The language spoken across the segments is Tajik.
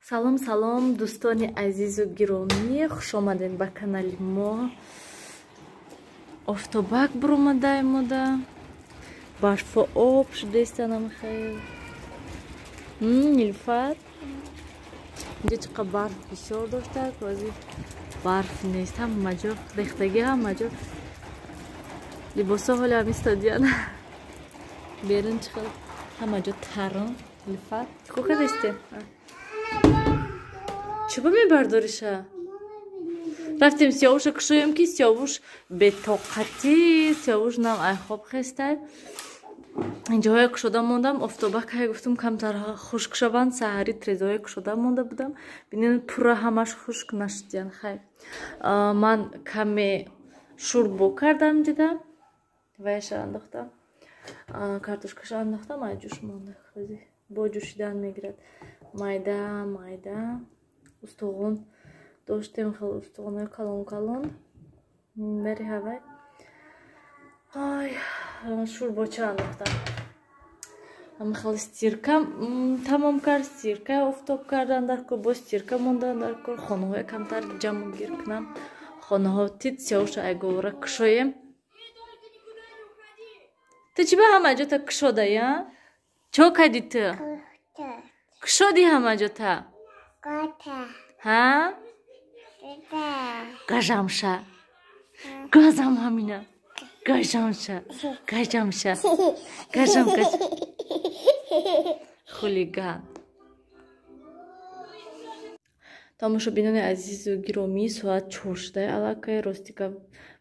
Салом, салом, дӯстони азизу гиромӣ, хушомадед ба канали мо. Офтобак буромадай мода, барфу об шудестанам хел. Нилуфар, инҷо чӣ барф бисёр доштак, ҳозир барф нест, ҳама ҷо рехтагӣ, ҳама ҷо либосо ҳоли ҳам истодиян. Берун чӣ хел ҳама ҷо тарон. Нилуфар, чӣ кор кардасти? Чӣ ба мебардориша? Рафтем Сиёвуша кушоем, ки Сиёвуш бетоқатӣ, Сиёвуш нам ай хоб хестай. Инҷоҳое кушода мондам, офтобакай гуфтум, камтар хушк шаванд, саҳари трезоҳое кушода монда будам. Бинед, пурра ҳамаш хушк нашудиян. Хай, ман каме шӯрбо кардам, дида ваяша андохтам, картошкаша андохтам, ай ҷӯш монда, бо ҷӯшидан мегирад. Майда майда устуғун доштем, хеле устуғунҳои калон калон бери ҳавай. Ай, шӯрбоча андохтам. Хеле стирка тамом кард, стирка офтоб кардан дар кор, боз стирка мондан дар кор, хонаҳоя камтар ҷамъу гир кунам. Хонаҳо тит сиёвуша айговора кушоем. Ту чӣ ба ҳама ҷота кушодая? Чо кардӣ ту? Кушодӣ ҳама ҷота? Ҳа? Гажамша. Газам ҳамина. Гажамша. Гажамша. Гажам гаж. Хулиган. Тамошобинони азизу гиромӣ, соат 4 шудай аллакай. Рости гап,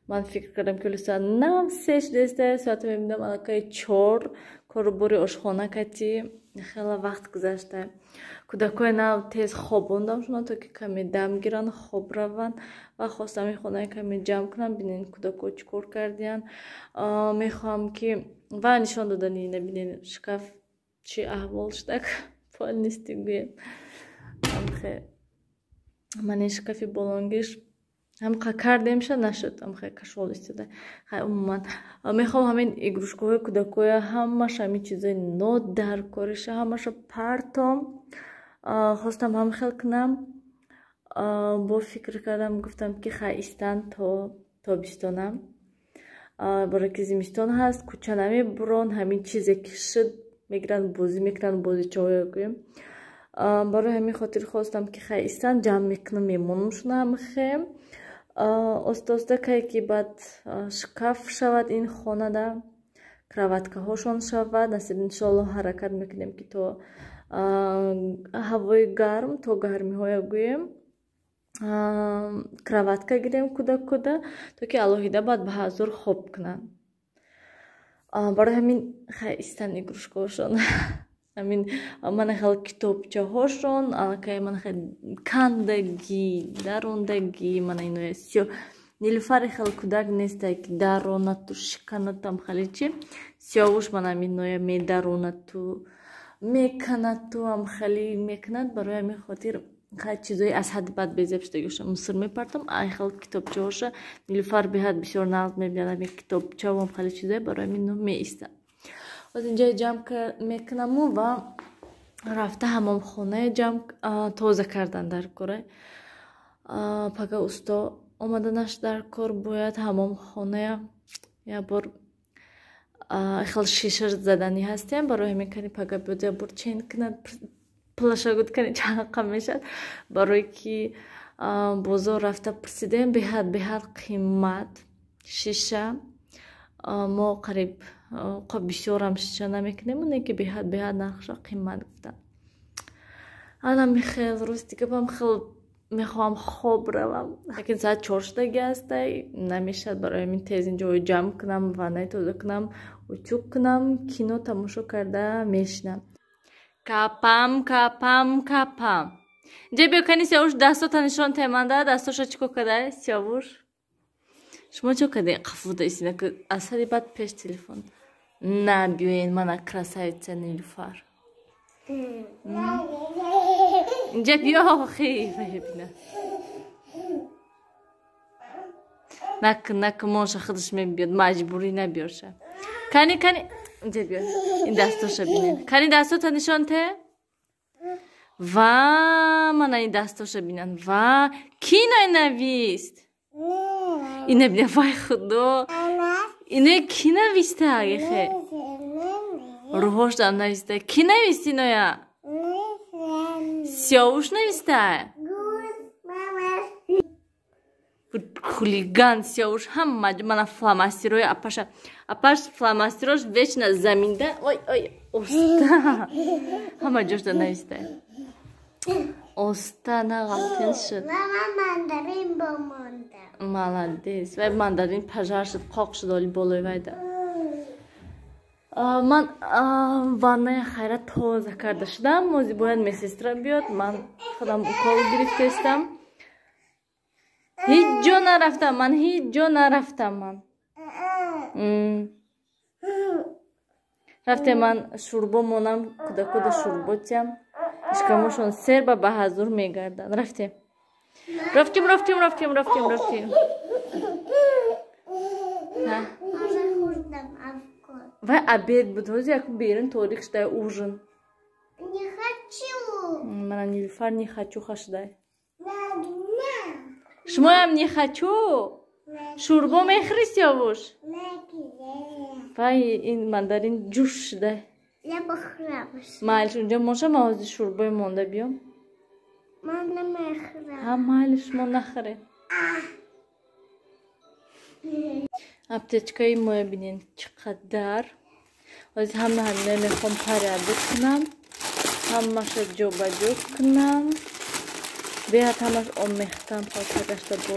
ман фикр кардам, ки соат нам 3 шудааста, соата мебинам аллакай 4. Кору бори ошхона кати хеле вақт гузашта. Кӯдакҳои нав тез хобондам шуна, то ки каме дам гиранд, хоб раванд, ва хостам ин хонаи каме ҷамъ кунам. Бинед, кӯдакҳо чӣ кор кардиянд. Мехоҳам ки ва нишон додани, набинед, шкаф чӣ аҳвол шудак, полностью гӯем. Ман ин шкафи болонгиш ҳамқа кардемша, нашуд, ҳамқа кашол истода. Хай, умуман мехоҳам ҳамин игрушкаҳои кӯдакҳоя, ҳамаша, ҳамин чизои нодаркориша ҳамаша партом. Хостам ҳам хел кунам, бо фикр кардам, гуфтам, ки хай, истан то тобистонам, барое ки зимистон ҳаст, кӯча намебурон, ҳамин чизе ки шуд мегиранд, бозӣ мекунанд, бозичаҳоя гӯем. Барои ҳамин хотир хостам, ки хай, истан, ҷамъ мекунам, мемонам шуна ҳамхе. Оста оста кае ки баъд шкаф шавад, ин хонада кроваткаҳошон шавад, насиб, иншоалло, ҳаракат мекунем, ки то ҳавои гарм, то гармиҳоя гӯем, кроватка гирем кӯдак-кӯда, то ки алоҳида баъд ба ҳазур хоб кунанд. Барои ҳамин хай, истан игрушкаҳошон, ҳамин мана хел китобчаҳошон аллакай мана хел кандагӣ, дарондагӣ, мана иноя сиё. Нилуфари хел кӯдак нестай, ки даронату шиканатам хеле чи. Сиёвуш мана ҳаминоя медаронату меканату ам хеле мекунад. Барои ҳамин хотир хай, чизои аз ҳадди бад безеб шудагиша мусир мепартам. Ай хел китобчаҳоша Нилуфар беҳад бисёр нағз мебинад, ҳамин китобчавам хеле чизое, барои ҳамин меистам. Боз инҷа ҷамъ мекунаму ва рафта ҳамомхонаи ҷамъ тоза кардан дар кора. Пага усто омаданаш дар кор, бояд ҳамомхоная як бор хел шиша заданӣ ҳастем. Барои ҳамин кани пага биёд, як бор чен кунад, пулаша гуд, кани чанд мешавад, барое ки бозор рафта пурсидем, беҳад беҳад қимат шиша. Мо қариб бисёрам шиша намекунем, не ки беҳад беҳад нархша қимат гуфтам. Анам хел, рости гапам, хел мехоҳам хоб равам, лекин соат 4 шудаги ҳастай, намешавад. Барои ҳамин тез инҷоҳо ҷамъ кунам, ваннаи тоза кунам, утюг кунам, кино тамошо карда мешинам. Капам, капам, капам, инҷа биё, кани Сиёвуш, дастота нишон теманда. Дастоша чӣ кор кардай Сиёвуш? Шумо чӣ кардем? Қафуда истина аз ҳади баъд пеш телефон на биёен. Мана красавица Нилуфар, инҷа биё, хе бина. Накун, накун, монша худаш мебиёд, маҷбурӣ набиёрша. Кани, кани, инҷа биё, ин дастоша бинед. Кани, дастота нишон те. Ва мана ин дастоша бинан. Ва ки иное навист? Ина бина, вай худо. Иное ки нависта ехе? Рӯҳошам нависта. Ки навист иноя? Сиёвуш нависта? Хулиган сиёвуш ҳама мана фломастерои апаша. Апаш фломастерош вечно заминда. Ой, ой, оста. Ҳама ҷошда нависта. Оста нағалтин шуд. Мандарин бомонда. Молодец. Вай мандарин пажар шуд, қоқ шуд оли болои вайда. Ман ванная хайра тоза карда шудам. Мози бояд медсестра биёд. Ман худам укол гирифтаистам. Ҳеҷ ҷо нарафтам ман, ҳеҷ ҷо нарафтам ман. Рафте ман шӯрбо монам, кӯдакода шӯрбо тиям. Ишкамошон сер ба ҳазур мегарданд. Рафтем. Рафтем, рафтем, рафтем, рафтем, рафтем. Вай обед буд, ҳозир яку берун торик шудай, ужин. Не хочу. Мана Нилуфар не хочу хашудай. Шумоям не хочу? Шӯрбо мехӯри, Сиёвуш? Вай ин мандарин ҷӯш шудай. Майлиш, унҷо моша, ман ҳозир шӯрбои монда биём. Ҳа, майли, шумо нахӯред. Аптечкаи моя бинед чӣ қадар. Ҳозир ҳама ҳаминаи мехоҳам порядок кунам, ҳамаша ҷобаҷо кунам. Беҳад ҳамаш омехтам пасагашта бо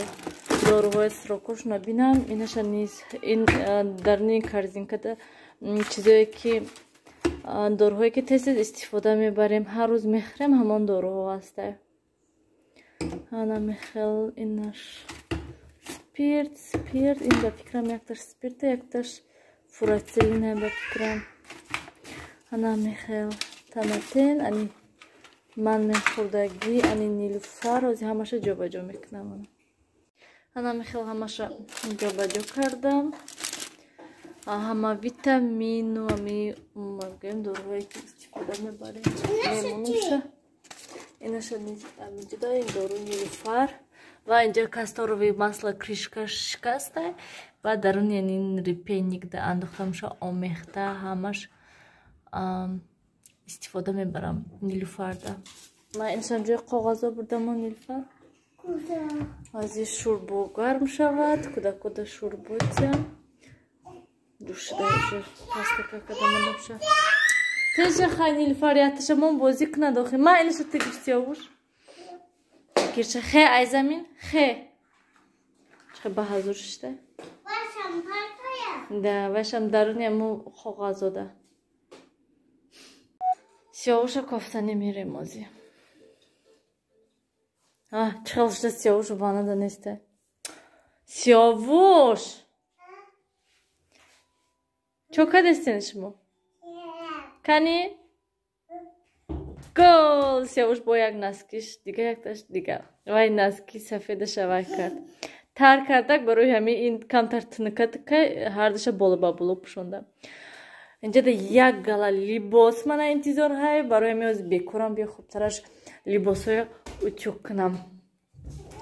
доруҳои срокошона бинам. Инаша низ ин дарни корзинкада чизое ки доруҳое ки тез-тез истифода мебарем, ҳар рӯз мехӯрем, ҳамон доруҳо ҳастай. Ана мехел инаш спирт, спирт, ин ба фикрам якташ спирта, якташ фурацилина ба фикрам. Ана мехел танатен, ани ман мехӯрдагӣ, ани Нилуфар, ҳозир ҳамаша ҷобаҷо мекунам. Ана мехел ҳамаша ҷобаҷо кардам. Ҳама витамину ами гӯем доруҳое ки истифода мебарем. Мемонумша. Инаша ҷудо ин дору Нилуфар. Ва инҷо касторовый масло крышка шикаста ва даруни ин репейникда андохтамша омехта ҳамаш истифода мебарам Нилуфарда. Ман иншам ҷои коғазо бурдамо, Нилуфар. Ҳозир шӯрбо гарм шавад, кӯдакода шӯрбо тиям. Ҷӯшида уже пастака кардамонамша. Теша хай Нилуфар яташа мон бозӣ кунад охи. Ман инаша ту гирифти, Сиёвуш? Гирча хе ай замин, хе. Чӣ ба ҳазур шишта? Да, вайшам даруни аму коғазода. Сиёвуша кофта немерем ҳозир. Чӣ хел шуда Сиёвуш ваннада неста. Сиёвуш! Чо кардастен шумо? Кани? Гол! Сиёвуш бо як носкиш дига, якташ дига. Вай носки сафедаша вай кард. Тар кардак барои ҳамин ин камтар тунука тика ҳардаша боло ба боло пӯшонда. Инҷода як гала либос мана интизор ҳай, барои ҳамин ҳозир бекорам, биё хубтараш либосҳоя утюг кунам.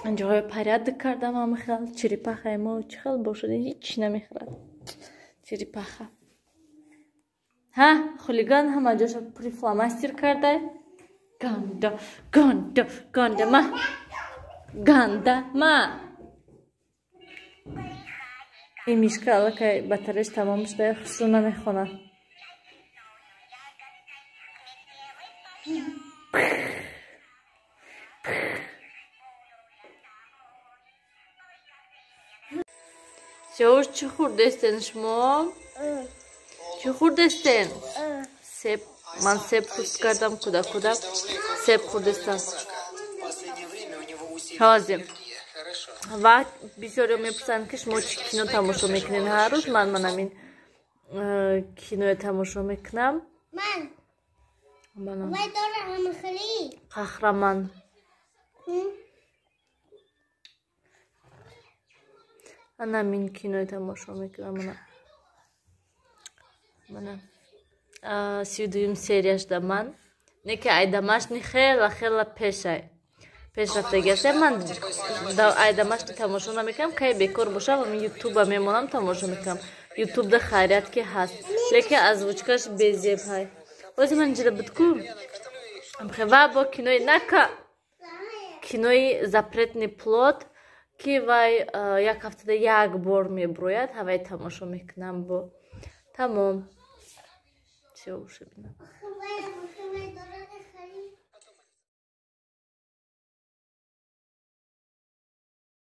Инҷоҳоя порядок кардам ҳама хел черепахаи мо чӣ хел бошад, ҳеҷ намехӯрад. Черепаха. Ҳа, хулиган ҳама ҷоша пури фломастер кардай. Ганда, ганда, ганда ма. Ганда ма. Ин мишка аллакай батареяш тамом шуда, хушрӯ намехонад. Сиёвуш, чӣ хӯрдестен шумо? Чӣ хӯрдестен? Себ. Ман себ пӯст кардам, кӯдакуда себ хӯрдестам. Ҳозир. Ва бисёриё мепурсанд, ки шумо чӣ кино тамошо мекунед ҳар рӯз. Ман манамин киное тамошо мекунам. Қаҳраман. Анамин киное тамошо мекунам. Мана 32-юм серияшда ман Не ки ай Домашний хела хела пешай, пешрафтагӣ аст. Ман ай Домашний тамошо намекунам. Кай бекор бошам, Ютуба мемонам, тамошо мекунам. Ютубда хайрият ки ҳаст, лекин озвучка ш безеб ҳай. Ози ман инҷида буд ку ва бо кинои нака, кинои «Запретный плод», ки вай як ҳафтада як бор меброяд, ҳавай тамошо мекунам, бо тамом. Всё, уже бинам.